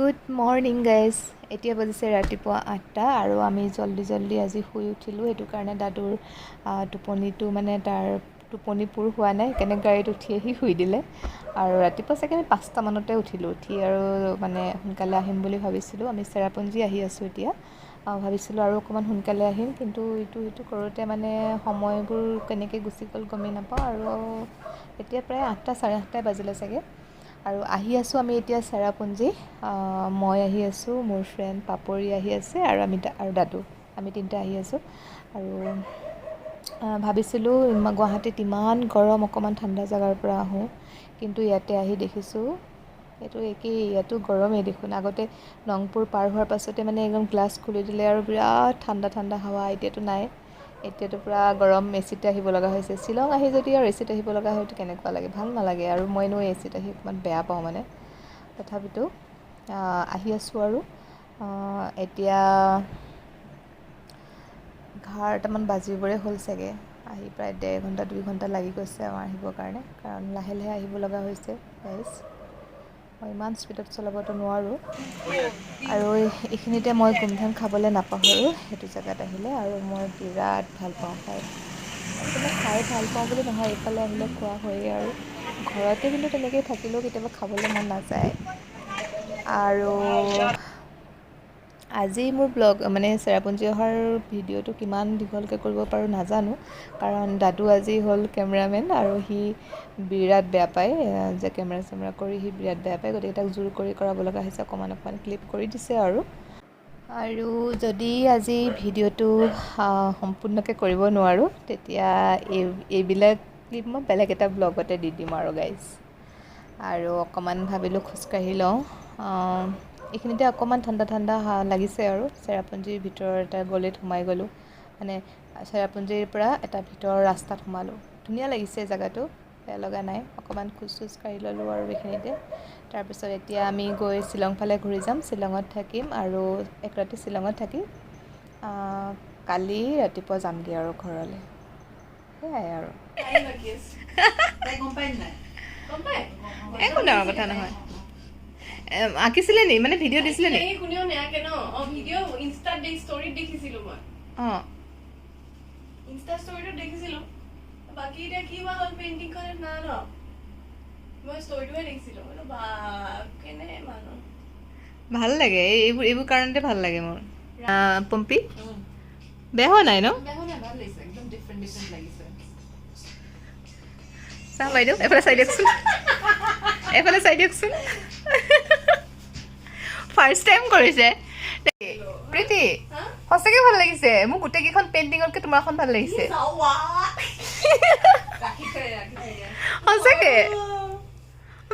Good morning guys. এতিয়া বাজিছে ৰাতিপুৱা 8টা আৰু আমি জল্দি জল্দি আজি শুই উঠিলোঁ। সেইটো কাৰণে দাদুৰ টোপনিটো, মানে তাৰ টোপনি পূৰ হোৱা নাই, সেইকাৰণে গাড়ীত উঠি আহি শুই দিলে। আৰু ৰাতিপুৱা চাগে আমি 5টামানতে উঠিলোঁ। উঠি আৰু মানে সোনকালে আহিম বুলি ভাবিছিলোঁ। আমি চেৰাপুঞ্জী আহি আছোঁ এতিয়া। ভাবিছিলোঁ আৰু অকণমান সোনকালে আহিম, কিন্তু ইটো সিটো কৰোঁতে মানে সময়বোৰ কেনেকৈ গুচি গ'ল গমেই নাপাওঁ। আৰু এতিয়া প্ৰায় 8টা, 8:30ই বাজিলে চাগে। আৰু আহি আছোঁ আমি এতিয়া চেৰাপুঞ্জী। মই আহি আছোঁ, মোৰ ফ্ৰেণ্ড পাপৰি আহি আছে আৰু আমি আৰু দাদু, আমি তিনিটা আহি আছোঁ। আৰু ভাবিছিলোঁ গুৱাহাটীত ইমান গৰম, অকণমান ঠাণ্ডা জেগাৰ পৰা আহোঁ, কিন্তু ইয়াতে আহি দেখিছোঁ এইটো একেই, ইয়াতো গৰমেই দেখোন। আগতে নংপুৰ পাৰ হোৱাৰ পাছতে মানে একদম গ্লাছ খুলি দিলে আৰু বিৰাট ঠাণ্ডা ঠাণ্ডা হাৱা। এতিয়াতো নাই, এতিয়াতো পূৰা গৰম, এচিতে আহিব লগা হৈছে। শ্বিলং আহি যদি আৰু এচিত আহিব লগা হয়, কেনেকুৱা লাগে? ভাল নালাগে। আৰু মই এনেও এচিত আহি অকণমান বেয়া পাওঁ মানে। তথাপিতো আহি আছোঁ। আৰু এতিয়া 11টামান বাজিবৰে হ'ল চাগে। আহি প্ৰায় 1.5 ঘণ্টা, 2 ঘণ্টা লাগি গৈছে আমাৰ আহিবৰ কাৰণে, কাৰণ লাহে লাহে আহিব লগা হৈছে গাইজ। মই ইমান স্পীডত চলাবতো নোৱাৰোঁ। আৰু এইখিনিতে মই গোমধান খাবলৈ নাপাহৰোঁ সেইটো জেগাত আহিলে। আৰু মই বিৰাট ভাল পাওঁ খাই। আচলতে খাই ভাল পাওঁ বুলি নহয়, এইফালে আহিলে খোৱা হয়েই আৰু ঘৰতে কিন্তু তেনেকেই থাকিলেও কেতিয়াবা খাবলৈ মন নাযায়। আৰু আজি মোৰ ব্লগ, মানে চেৰাপুঞ্জী অহাৰ ভিডিঅ'টো কিমান দীঘলকৈ কৰিব পাৰোঁ নাজানো, কাৰণ দাদু আজি হ'ল কেমেৰামেন আৰু সি বিৰাট বেয়া পায় যে কেমেৰা চেমেৰা কৰি, সি বিৰাট বেয়া পায়। গতিকে তাক জোৰ কৰি কৰাব লগা হৈছে। অকণমান অকণমান ক্লিপ কৰি দিছে। আৰু আৰু যদি আজি ভিডিঅ'টো সম্পূৰ্ণকৈ কৰিব নোৱাৰোঁ, তেতিয়া এইবিলাক ক্লিপ মই বেলেগ এটা ব্লগতে দি দিম আৰু গাইজ। আৰু অকণমান ভাবিলোঁ খোজকাঢ়ি লওঁ। এইখিনিতে অকণমান ঠাণ্ডা ঠাণ্ডা লাগিছে। আৰু চেৰাপুঞ্জীৰ ভিতৰৰ এটা গলিত সোমাই গ'লোঁ, মানে চেৰাপুঞ্জীৰ পৰা এটা ভিতৰৰ ৰাস্তাত সোমালোঁ। ধুনীয়া লাগিছে জেগাটো, বেয়া লগা নাই। অকণমান খোজ চোজ কাঢ়ি ল'লোঁ আৰু এইখিনিতে। তাৰপিছত এতিয়া আমি গৈ শ্বিলং ফালে ঘূৰি যাম, শ্বিলঙত থাকিম আৰু এক ৰাতি শ্বিলঙত থাকি কালি ৰাতিপুৱা যামগৈ আৰু ঘৰলৈ। সেয়াই আৰু। গম পাই নাই? একো ডাঙৰ কথা নহয়। আঁকিছিলে নি? মানে ভিডিঅ' দিছিলে নি? কোনেও নেআঁকে ন। অ, ভিডিঅ' ইনষ্টাত দেখি, ষ্টৰীত দেখিছিলো মই। ইনষ্টা ষ্টৰীটোত দেখিছিলো। বাকী এতিয়া কি বা হ'ল পেইণ্টিংখনত নাজানো। মই ষ্টৰীটোহে দেখিছিলো বোলো, বা কেনে মানুহ। ভাল লাগে এইবোৰ, এইবোৰ কাৰণতে ভাল লাগে মোৰ। পম্পী, বেয়া হোৱা নাই ন? বেয়া হোৱা নাই, ভাল লাগিছে। একদম ডিফাৰেণ্ট ডিফাৰেণ্ট লাগিছে। চাওঁ বাইদেউ, এফালে চাই দিয়কচোন, এফালে চাই দিয়কচোন। ফাৰ্ষ্ট টাইম কৰিছে প্ৰীতি। সঁচাকে ভাল লাগিছে মোক। গোটেইকেইখন পেইণ্টিঙতকৈ তোমাৰখন ভাল লাগিছে। ৰাখি থৈ, ৰাখি থৈ দিয়া। সঁচাকে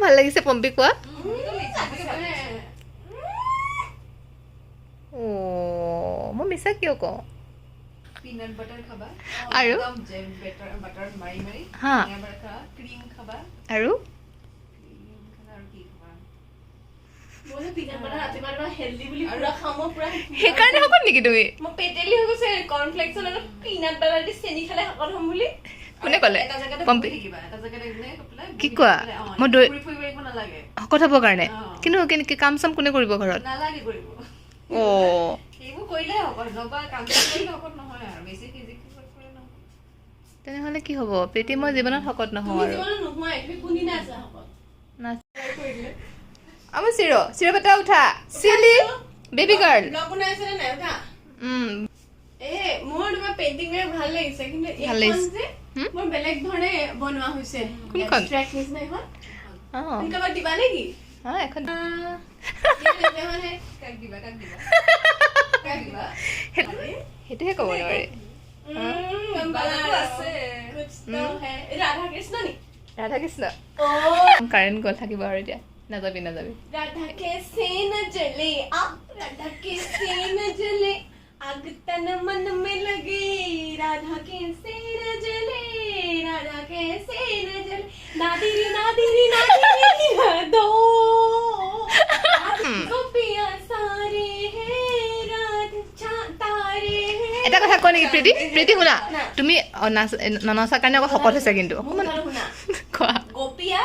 ভাল লাগিছে পম্পী, কোৱা। অ' মই মিছা কিয় কওঁ? পিনাট বাটাৰ খাবা। আৰু? একদম জেম বাটাৰ, বাটাৰ মাৰি মাৰি। পিনাট বাটাৰ খাবা, ক্ৰীম খাবা। আৰু? ক্ৰীম খাবা আৰু কি খাবা? মই যে পিনাট বাটাৰ ৰাতিপুৱা ৰাতিপুৱা হেল্ডি বুলি পুৰা খাওঁ মই পুৰা। সেইকাৰণে শকত নেকি তুমি? মই পেটেলি হৈ গৈছে কৰ্ণফ্লেক্সৰ লগত পিনাট বাটাৰ দি চেনি খালে শকত হ'ম বুলি। কোনে ক'লে? এটা জেগাতে পম্পী। বহি থাকিবা, এটা জেগাতে এনে কৈ পেলাই কি বহি কোৱা? পেলাই, অ, মই ঘূৰি ফুৰিব লাগিব নালাগে। শকত হ'বৰ কাৰণে? অ। কিন্তু কেনেকে কাম চাম কোনে কৰিব ঘৰত? নালাগে কৰিব। অ' সেইবোৰ কৰিলে শকত নহবা, কাম চাম কৰিলে শকত নহয় আৰু বেছি ফিজিকেল কৰিলে নহয়। তেনেহ'লে কি হ'ব প্ৰীতি? মই জীৱনত শকত নহওঁ। তুমি আৰু জীৱনত নোহোৱাই। তুমি কোনদিনা আছা শকত? আমাৰ চিৰ চিৰ বেটা, উঠা। Chilli baby girl. ব্লগ বনাই আছে নে নাই? উঠা। এ মোৰ তোমাৰ পেইণ্টিং বিলাক ভাল লাগিছে, কিন্তু ভাল এইখন লাগিছে। যে হুম? মোৰ বেলেগ ধৰণে বনোৱা হৈছে। কোনখন? এবষ্ট্ৰেক্ট নিচিনা এইখন। অঁ। তুমি কাৰোবাক দিবা নেকি? অঁ, এখন। মানে কাক দিবা, কাক দিবা, কাক দিবা? সেইটোহে ক'ব নোৱাৰি। গম পালা। বালাটো আছে। কুছ তো হে। এইটো ৰাধা কৃষ্ণ নি? ৰাধা কৃষ্ণ। অ। কাৰেণ্ট গ'ল, থাকিব আৰু এতিয়া। নাযাবি, নাযাবি। राधा कैसे न जले आ, राधा कैसे न जले, आग तन मन में लगे, राधा कैसे न जले, राधा कैसे न जले, नादिरी नादिरी नादिरी दो गोपियां सारे हैं, रात तारे हैं। এটা কথা কওঁ নেকি প্ৰীতি? প্ৰীতি শুনা। না। তুমি নাচ ননাচাৰ কাৰণে আকৌ শকত হৈছে কিন্তু মোৰ অকণমান। কথাটো শুনা। কোৱা। गोपिया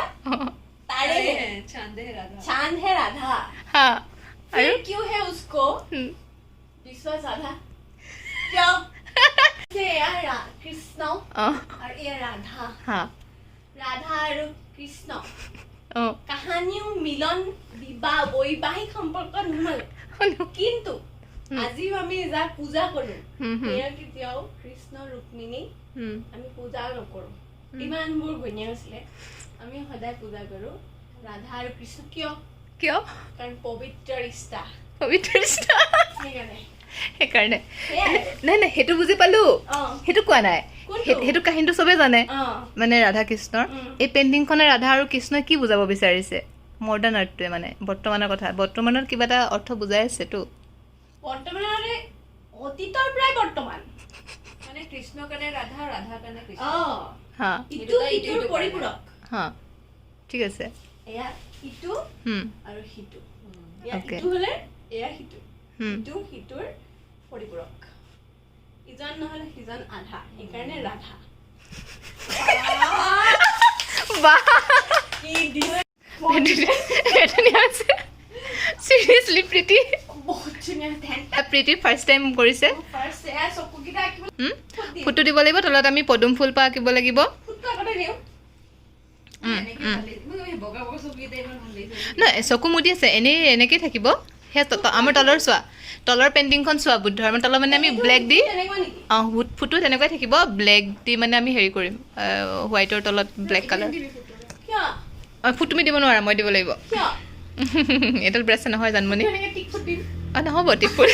तारे हैं, চান্দে হে ৰাধা। चांद है राधा। হা। আৰু फिर क्यों है उसको विश्वास आधा কিয়? এয়া কৃষ্ণ আৰু এয়া ৰাধা। ৰাধা আৰু কৃষ্ণ কাহানিও মিলন বিবাহ বৈবাহিক সম্পৰ্ক নহ'ল, কিন্তু আজিও আমি যাক পূজা কৰো সেয়া কেতিয়াও কৃষ্ণ ৰুক্মিণী আমি পূজা নকৰো। ইমানবোৰ ঘৈণীয়েক আছিলে, আমি সদায় পূজা কৰো ৰাধা আৰু কৃষ্ণ। কিয়? কিয়? কাৰণ পবিত্ৰ ৰিষ্টা। পবিত্ৰ ৰিষ্টা। সেইকাৰণে। সেইকাৰণে। সেয়াই। নাই নাই, সেইটো বুজি পালো। সেইটো কোৱা নাই। কোনটো? সেইটো কাহিনীটো চবে জানে, মানে ৰাধা কৃষ্ণৰ। এই পেইণ্টিংখনে ৰাধা আৰু কৃষ্ণই কি বুজাব বিচাৰিছে? মডাৰ্ণ আৰ্টটোৱে মানে বৰ্তমানৰ কথা, বৰ্তমানত কিবা এটা অৰ্থ বুজাই আছেতো। বৰ্তমানৰে অতীতৰ পৰাই বৰ্তমান। মানে কৃষ্ণ কাৰণে ৰাধা, ৰাধা কাৰণে কৃষ্ণ। ইটো সিটোৰ পৰিপূৰক। হা, ঠিক আছে। এয়া ইটো আৰু সিটো। এয়া ইটো হলে এয়া সিটো। ইটো সিটোৰ পৰিপূৰক। ইজন নহলে সিজন আধা, সেইকাৰণে ৰাধা। বাহ, কি দিছে! ধুনীয়া আছে। চিৰিয়াছলি প্ৰীতি, বহুত ধুনীয়া ধ্যান। প্ৰীতি ফাৰ্ষ্ট টাইম কৰিছে। ফাৰ্ষ্ট এয়া চকুকেইটা আঁকিব। ফুটটো দিব লাগিব, তলত আমি পদুম ফুল পাহ আঁকিব লাগিব। ফুটটো আগতে দিওঁ। এনেকে ভাল লাগিছে। মোক এই বগা বগা চকুকেইটা ইমান ভাল লাগিছে। নহয়, চকু মুদি আছে, এনেই এনেকেই থাকিব। সেয়া আমাৰ তলৰ চোৱা, তলৰ পেইণ্টিংখন চোৱা, বুদ্ধৰ। আমাৰ তলৰ মানে আমি ব্লেক দি তেনেকুৱা নেকি? অঁ, ফুটটো তেনেকুৱাই থাকিব। ব্লেক দি মানে আমি হেৰি কৰিম, হোৱাইটৰ তলত ব্লেক কালাৰ। কিয়? অঁ, ফুট তুমি দিব নোৱাৰা, মই দিব লাগিব। কিয়? এডাল ব্ৰাছ নহয় জানমণি। এনেকে টিক ফুট দিম। অঁ, নহ'ব টিক ফুট।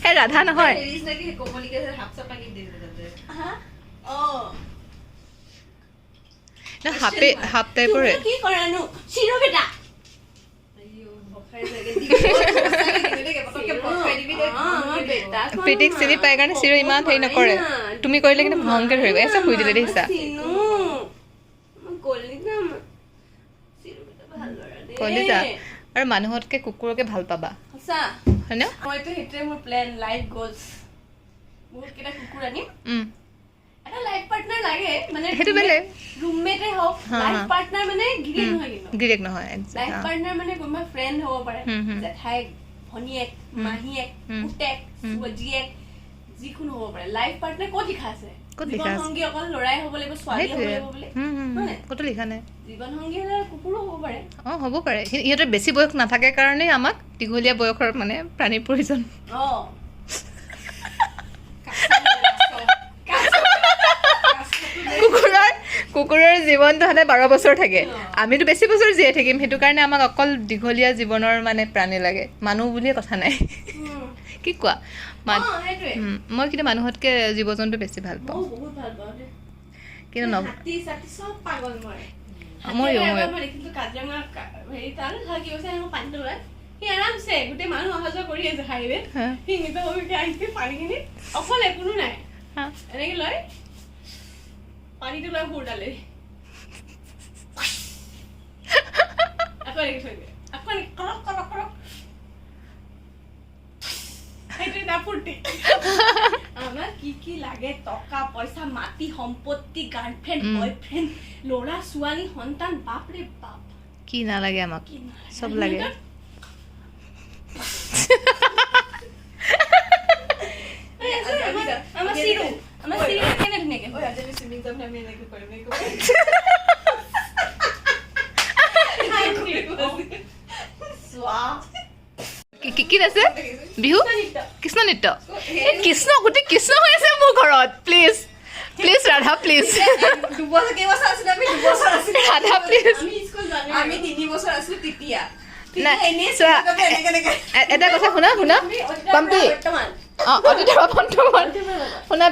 সেই ৰাধা নহয়। হেৰি নিচিনাকে সেই কমলিকে যে সাপ চাপ আঁকি দিছে তাতে। হা, অ। ন, সাপে সাপ টাইপৰে। তুমি কি কৰানো চিৰ বেটা? আইঅ, ভয় খাই যায়গে। সঁচাকে কিন্তু দেই, পতককে ভয় খাই দিবি দে। আমাৰ বেটা। প্ৰীতিক চিনি পাই কাৰণে চিৰ ইমান হেৰি নকৰে। তুমি কৰিলে কিন্তু ভয়ংকৰ ধৰিব। এছা শুই দিলে দেখিছা। চিনু, আমাৰ কলিজা, আমাৰ চিৰু বেটা ভাল ল'ৰা দেই। কলিজা। আৰু মানুহতকে কুকুৰকে ভাল পাবা। সঁচা। হয়নে? মইতো সেইটোৱে মোৰ প্লেন, লাইফ গ'লছ। বহুত কেইটা কুকুৰ আনিম। এটা লাইফ পাৰ্টনাৰ লাগে মানে। সেইটো বেলেগ। ৰুমমেটে হওক, লাইফ পাৰ্টনাৰ মানে গিৰিয়েক নহয় কিন্তু। গিৰিয়েক নহয়। লাইফ পাৰ্টনাৰ মানে কোনোবা ফ্ৰেণ্ড হ'ব পাৰে, হুম, হুম। জেঠাইক, ভনীয়েক, মাহীয়েক, পুতেক, জীয়েক, যিকোনো হ'ব পাৰে। লাইফ পাৰ্টনাৰ ক'ত লিখা আছে? ক'ত লিখা জীৱন আছে? সংগী অকল ল'ৰাই হ'ব লাগিব, ছোৱালী হ'ব সেইটোৱে। লাগিব বুলি, হুম, হুম, হয় নাই? ক'তো লিখা নাই। জীৱন সংগী হ'লে কুকুৰো হ'ব পাৰে। অঁ, হ'ব পাৰে। ইহঁতৰ বেছি বয়স নাথাকে কাৰণেই আমাক দীঘলীয়া বয়সৰ মানে প্ৰাণীৰ প্ৰয়োজন। কুকুৰৰ জীৱনটো সদায় 12 বছৰ থাকে, আমিতো বেছি বছৰ জীয়াই থাকিম। সেইটো কাৰণে আমাক অকল দীঘলীয়া জীৱনৰ মানে প্ৰাণী লাগে, মানুহ বুলিয়ে কথা নাই। কি কোৱা? অ, সেইটোৱে। মই কিন্তু মানুহতকে জীৱ জন্তু বেছি ভাল পাওঁ। ময়ো বহুত ভাল পাওঁ দেই। কিন্তু ন হাতী চাতী চব পাগল মই। ময়ো, হাতী ময়ো। এবাৰ মই দেখিছিলো কাজিৰঙা হেৰি তাত, কি কৈছে, এনেকুৱা পানীটো ওলাই সি আৰামছে গোটেই মানুহ অহা যোৱা কৰি আছে হাইৱে। সি নিজৰ আহি পানীখিনি অকলে, কোনো নাই, এনেকে লয় পানীটো, লয় সুৰডালে, আকৌ এনেকে থৈ দিয়ে, আকৌ এনেকে কৰক কৰক কৰক। সেইটোৱে তাৰ ফূৰ্তি। আমাক কি কি লাগে? টকা পইচা, মাটি সম্পত্তি, গাৰ্লফ্ৰেণ্ড, বয়ফ্ৰেণ্ড, ল'ৰা ছোৱালী, সন্তান, বাপৰে বাপ। কি নালাগে আমাক? কি নালাগে? চব লাগে। এই আছে, আমাৰ চিৰু কেনে ধুনীয়াকে। ঐ, আজি আমি চুইমিং যাম, আমি এনেকে কৰিম, এনেকে কৰিম। চোৱা। কি কি কি আছে বিহু? নৃত্য। কৃষ্ণ নৃত্য। এই কৃষ্ণ, গোটেই কৃষ্ণ হৈ আছে মোৰ ঘৰত। Please please Radha, please. 2 বছৰ, কেইবছৰ আছিলো আমি? 2 বছৰ আছিলো। ৰাধা, প্লিজ। আমি স্কুল যোৱা নাই। আমি 3 বছৰ আছিলো তেতিয়া। নাই, এনেই চোৱা, এনেকে এনেকে। এটা কথা শুনা, শুনা। আমি অতীতৰ পম্পী। পৰা বৰ্তমান। অঁ, অতীতৰ পৰা বৰ্তমান। শুনা,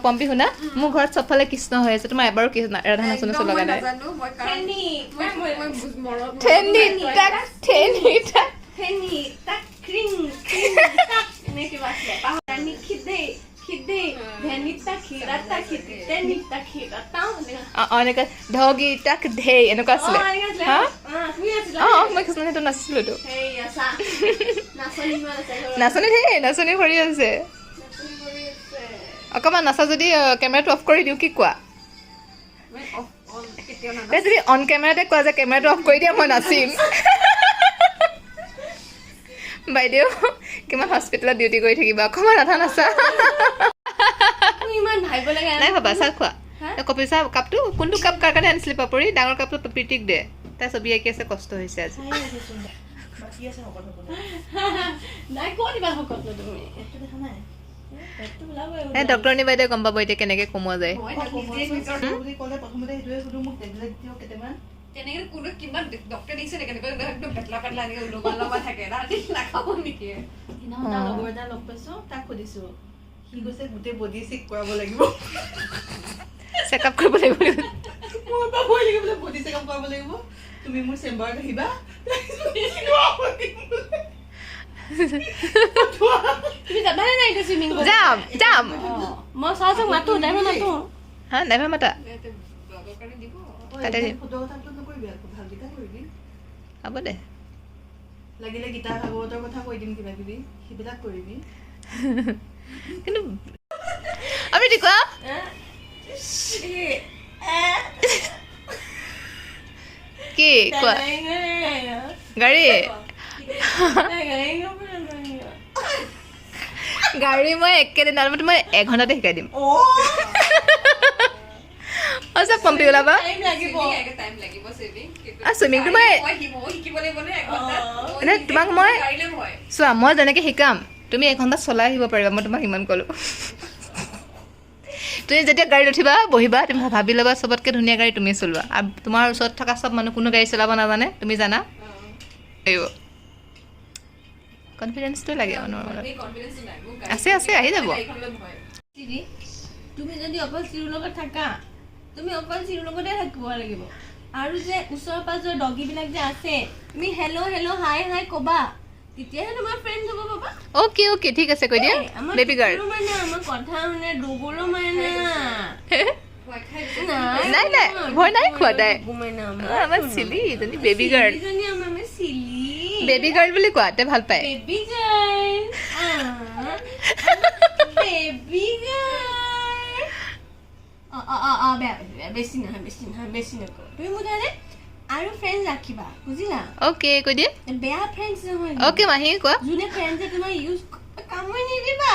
পম্পী, শুনা, মোৰ ঘৰত চবফালে কৃষ্ণ হৈ আছে। তোমাৰ এবাৰো কৃষ্ণ ৰাধা নাচো নাচো একদম লগা মই নাই? নাজানো মই, কাৰণ ফেনি মই মনত ঠেনি তাক, ঠেনি তাক। ফেনি তাক ক্ৰিং ক্ৰিং তাক, এনে কিবা আছিলে পাহৰি। খিদে খিদে ভেনি তাক খিৰা তাক খিদি তেনি তাক খিৰা তাও, এনেকুৱা। অঁ অঁ এনেকুৱা ধগি তাক ধেই, এনেকুৱা আছিলে। অ, এনেকুৱা আছিলে। হা? অ, তুমি আছিলা। অঁ অঁ মই কৃষ্ণ নৃত্য নাচিছিলোতো। সেই আছা, নাচনী ইমান আছে ঘৰত। নাচনী ধেই, নাচনী ভৰি আছে। নাচনী ভৰি আছে। অকণমান নাচা যদি কেমেৰাটো অফ কৰি দিওঁ, কি কোৱা? মই অফ অন কেতিয়াও নানাচো। এই তুমি অন কেমেৰাতে কোৱা যে কেমেৰাটো অফ কৰি দিয়া, মই নাচিম। বাইদেউ, কিমান হস্পিটেলত ডিউটি কৰি থাকিবা? অকণমান আধা নাচা। তুমি ইমান ভাবিব লাগে। নাই ভাবা, চাহ খোৱা। হা? কফি চাহ কাপটো, কোনটো কাপ কাৰ কাৰণে আনিছিলি পাপৰি? ডাঙৰ কাপটো প্ৰীতিক দে। তাই ছবি আঁকি আছে, কষ্ট হৈছে আজি। বাকী আছে শকত হ'বলৈ। নাই, ক'ত ইমান শকত ন তুমি? পেটটো দেখা নাই? পেটটো ওলাবই। এই ডক্টৰণী বাইদেৱে গম পাব এতিয়া কেনেকে কমোৱা যায়। মই নিজে নিজৰ বুলি ক'লে প্ৰথমতে সেইটোৱে সুধো, মোক টেবলেট দিয়ক কেইটামান। তেনেকে কোনো কিমান ডক্টৰ দেখিছে নেকি এনেকুৱা একদম পেটলা পেটলা, এনেকে ওলমা লমা থাকে? তাহাঁতি নাখাব নেকি? সেইদিনাখন তাৰ লগৰ এটা লগ পাইছো, তাক সুধিছো। সি কৈছে গোটেই বডি চেক কৰাব লাগিব। চেক আপ কৰিব লাগিব। মোৰ পৰা ভয় লাগিব বোলে, বডি চেক আপ কৰাব লাগিব, তুমি মোৰ চেম্বাৰত আহিবা। তুমি যাবানে নাই এতিয়া চুইমিং? যাম, যাম। মই চাওঁ, মাতো ড্ৰাইভাৰ মাতো। হা, ড্ৰাইভাৰ মাতা। ব্লগৰ কাৰণে দিব। তাতে দিম। ফটো কথাটো নকৰিবি আকৌ, ভালকেইটা কৰিবি। হ'ব দে। লাগিলে গীতা ভাগৱতৰ কথা কৈ দিম, কিবা কিবি সেইবিলাক কৰিবি। কিন্তু আমি কোৱা, কি কোৱা, গাড়ী গাড়ী মই একেদিনা, মই এঘণ্টাতে শিকাই দিম। অ, চব পম্পি ওলাবা। টাইম লাগিব। টাইম লাগিব চুইমিং। চুইমিংটো মই শিকিব লাগিব নে এঘণ্টাত? মানে তোমাক মই গাড়ীলৈ ভয়। চোৱা, মই যেনেকৈ শিকাম, তুমি এঘণ্টা চলাই আহিব পাৰিবা, মই তোমাক ইমান ক'লোঁ। তুমি যেতিয়া গাড়ীত উঠিবা, বহিবা, তুমি ভাবি ল'বা চবতকৈ ধুনীয়া গাড়ী তুমি চলোৱা আৰু তোমাৰ ওচৰত থকা চব মানুহ কোনো গাড়ী চলাব নাজানে, তুমি জানা লাগিব। কনফিডেঞ্চটো লাগে মানুহৰ মনত। সেই কনফিডেন্সটো নাই মোক। আছে, আছে, আহি যাব। গাড়ীখনলৈ ভয়। চিৰি, তুমি যদি অকল চিৰুৰ লগত থাকা, তুমি অকল চিৰুৰ লগতে থাকিব লাগিব। আৰু যে ওচৰ পাজৰ ডগীবিলাক যে আছে, তুমি হেল্ল' হেল্ল', হাই হাই ক'বা, তেতিয়াহে তোমাৰ ফ্ৰেণ্ড হ'ব পাবা। অ'কে অ'কে, ঠিক আছে, কৈ দিয়া। আমাৰ বেবী গাৰ্ল। কুকুৰো মানে আমাৰ কথা শুনে, ডগৰো মানে। ভয় খাই গৈছে। নাই। নাই নাই, ভয় নাই খোৱা তাই। ডগু মানে অ, আমাৰ চিলি এজনী বেবী গাৰ্ল। চিলিজনী আমাৰ চিলি। বেবী গাৰ্ল বুলি কোৱা, তাই ভাল পায়। Baby girl, baby girl. অ অ অ অ বেয়া বেয়া, বেছি নহয়, বেছি নহয়, বেছি নকওঁ। তুমি মুঠতে আৰু ফ্ৰেণ্ডছ ৰাখিবা, বুজিলা? অ'কে, কৈ দিয়ে। বেয়া ফ্ৰেণ্ডছ নহয়। অ'কে মাহী, কোৱা। যোনে ফ্ৰেণ্ডছে তোমাৰ ইউজ কামুৰি নিদিবা।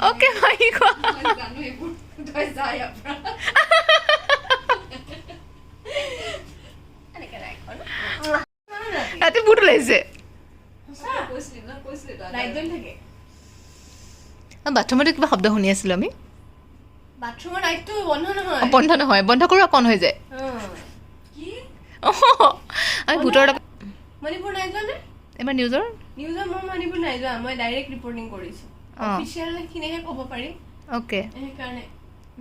অ'কে মাহী, কোৱা। মই জানো এইবোৰ, তই যা ইয়াৰ পৰা। এনেকে ৰাখো ন। ৰাতি ভূত ওলাইছে। কৈছিলি ন, কৈছিলি তই। লাইট জ্বলি থাকে। বাথৰুমতো কিবা শব্দ শুনি আছিলো আমি। বাথৰুমৰ লাইটটো বন্ধ নহয়। অ, বন্ধ নহয়, বন্ধ কৰোঁ আকৌ অন হৈ যায়। কি? অ, আমি ভূতৰ লগত মণিপুৰ নাই যোৱা নে? এবাৰ নিউজৰ নিউজৰ মই মণিপুৰ নাই যোৱা, মই ডাইৰেক্ট ৰিপৰ্টিং কৰিছোঁ। অফিচিয়েল খিনিহে ক'ব পাৰি। সেইকাৰণে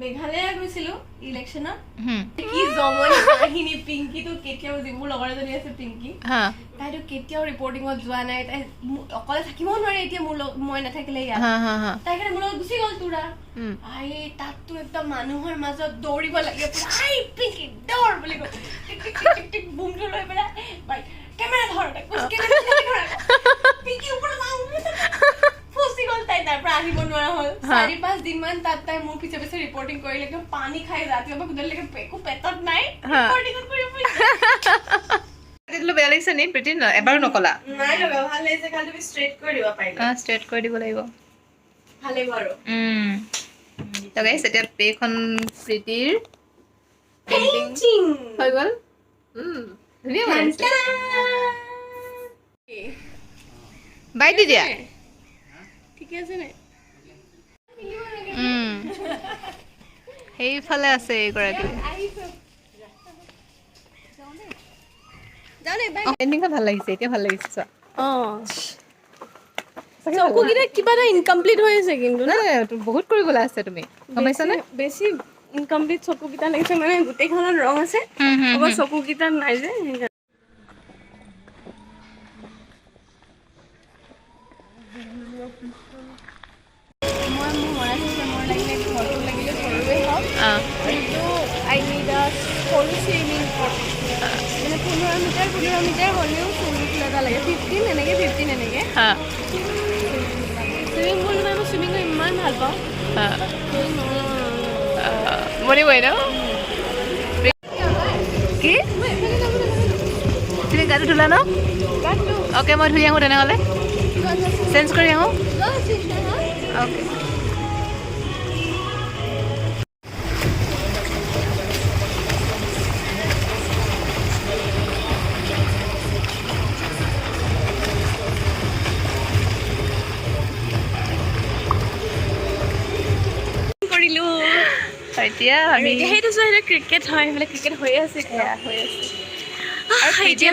মেঘালয়া গৈছিলো ইলেকশ্যনত। কি জমনি কাহিনী! পিংকিটো কেতিয়াও, মোৰ লগৰ এজনী আছে পিংকি, তাইতো কেতিয়াও ৰিপৰ্টিঙত যোৱা নাই। তাই অকলে থাকিবও নোৱাৰে এতিয়া মোৰ লগত, মই নাথাকিলে ইয়াত। হা হা হা তাই কাৰণে মোৰ লগত গুচি গ'ল তোৰা। আই, তাততো একদম মানুহৰ মাজত দৌৰিব লাগে পুৰা। আই পিংকি, দৌৰ বুলি কৈ টিক টিক টিক টিক টিক বুমটো লৈ পেলাই, কেমেৰা ধৰ, তাই কৈছে, কেমেৰা ধৰ আকৌ। পিংকি ওপৰত যাওঁ ফচি গ'ল তাই, তাৰ পৰা আহিব নোৱাৰা হ'ল। 4-5 দিন মান তাত তাই মোৰ পিছে পিছে ৰিপৰ্টিং কৰিলে। একদম পানী খাই ৰাতিপুৱা গধূলিলৈকে একো পেটত নাই, ৰিপৰ্টিঙত কৰিব। বেয়া লাগিছে নি প্ৰীতি? এবাৰো নকলা। নাই লগা, ভাল লাগিছে। খালি তুমি ষ্ট্ৰেইট কৰি দিব পাৰিলা। অঁ, ষ্ট্ৰেইট কৰি দিব লাগিব। ভাল লাগিব আৰু। তো গাইছ, এতিয়া এইখন প্ৰীতিৰ পেইণ্টিং পেইণ্টিং হৈ গ'ল। ধুনীয়া বনাইছে। বাই দি দিয়া। ঠিকে আছে নে? সেইফালে আছে এইগৰাকী। যাওঁ দেই, বাই। পেইণ্টিংখন ভাল লাগিছে, এতিয়া ভাল লাগিছে, চোৱা। অঁ, চকুকেইটা কিবা এটা ইনকমপ্লিট হৈ আছে কিন্তু। নাই নাই, বহুত কৰিবলৈ আছে, তুমি গম পাইছানে? বেছি ইনকমপ্লিট চকুকেইটা লাগিছে, মানে গোটেইখনত ৰং আছে, অকল চকুকেইটাত নাই যে, সেইকাৰণে। মই মোৰ মন আছে, মোৰ লাগিলে ঘৰটো লাগিলে সৰুৱে হওক, কিন্তু আই নিড আ সৰু চুইমিং পুল, মানে 15 মিটাৰ 15 মিটাৰ হ'লেও চুইমিং পুল এটা লাগে। 15 এনেকৈ, 15 এনেকৈ চুইমিং পুল। মানে মই চুইমিং কৰি ইমান ভাল পাওঁ। মনিবই ন কি? তুমি গাটো ধুলা ন? অ'কে, মই ধুই আহোঁ তেনেহ'লে। চেঞ্জ কৰি আহোঁ। অ'কে। কৰিলো। এতিয়া আমি এতিয়া সেইটো চোৱা, সেইটো ক্ৰিকেট হয়, সেইফালে ক্ৰিকেট হৈয়ে আছে। এয়া হৈ আছে। এতিয়া